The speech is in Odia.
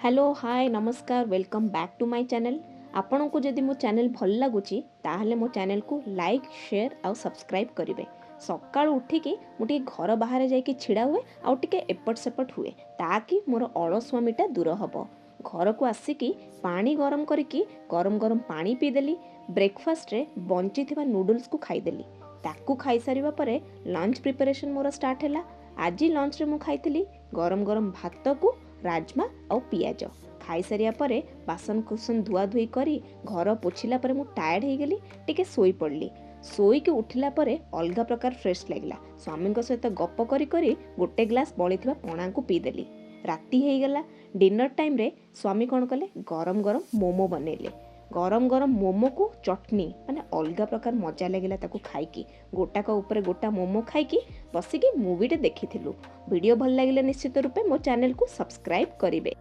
ହ୍ୟାଲୋ, ହାଏ, ନମସ୍କାର, welcome back to my channel। ଆପଣଙ୍କୁ ଯଦି ମୋ ଚ୍ୟାନେଲ୍ ଭଲ ଲାଗୁଛି, ତାହେଲେ ମୋ ଚ୍ୟାନେଲ୍କୁ ଲାଇକ୍, ସେୟାର ଆଉ ସବସ୍କ୍ରାଇବ୍ କରିବେ। ସକାଳୁ ଉଠିକି ମୁଁ ଟିକେ ଘର ବାହାରେ ଯାଇକି ଛିଡ଼ା ହୁଏ ଆଉ ଟିକେ ଏପଟ ସେପଟ ହୁଏ, ତାକି ମୋର ଅଳସୁଆମିଟା ଦୂର ହେବ। ଘରକୁ ଆସିକି ପାଣି ଗରମ କରିକି ଗରମ ଗରମ ପାଣି ପିଇଦେଲି। ବ୍ରେକଫାଷ୍ଟରେ ବଞ୍ଚିଥିବା ନୁଡଲ୍ସକୁ ଖାଇଦେଲି। ତାକୁ ଖାଇସାରିବା ପରେ ଲଞ୍ଚ ପ୍ରିପାରେସନ୍ ମୋର ଷ୍ଟାର୍ଟ ହେଲା। ଆଜି ଲଞ୍ଚରେ ମୁଁ ଖାଇଥିଲି ଗରମ ଗରମ ଭାତକୁ ରାଜମା ଆଉ ପିଆଜ। ଖାଇସାରିବା ପରେ ବାସନ କୁସନ ଧୁଆ ଧୁଇ କରି ଘର ପୋଛିଲା ପରେ ମୁଁ ଟାୟାର୍ଡ଼ ହେଇଗଲି, ଟିକେ ଶୋଇପଡ଼ିଲି। ଶୋଇକି ଉଠିଲା ପରେ ଅଲଗା ପ୍ରକାର ଫ୍ରେଶ୍ ଲାଗିଲା। ସ୍ୱାମୀଙ୍କ ସହିତ ଗପ କରି କରି ଗୋଟେ ଗ୍ଲାସ୍ ବଳିଥିବା ପଣାକୁ ପିଇଦେଲି। ରାତି ହେଇଗଲା। ଡିନର ଟାଇମ୍ରେ ସ୍ୱାମୀ କ'ଣ କଲେ? ଗରମ ଗରମ ମୋମୋ ବନେଇଲେ। ଗରମ ଗରମ ମୋମୋକୁ ଚଟନି, ମାନେ ଅଲଗା ପ୍ରକାର ମଜା ଲାଗିଲା ତାକୁ ଖାଇକି। ଗୋଟାକ ଉପରେ ଗୋଟା ମୋମୋ ଖାଇକି ବସିକି ମୁଭିଟେ ଦେଖିଥିଲୁ। ଭିଡ଼ିଓ ଭଲ ଲାଗିଲେ ନିଶ୍ଚିତ ରୂପେ ମୋ ଚ୍ୟାନେଲକୁ ସବସ୍କ୍ରାଇବ୍ କରିବେ।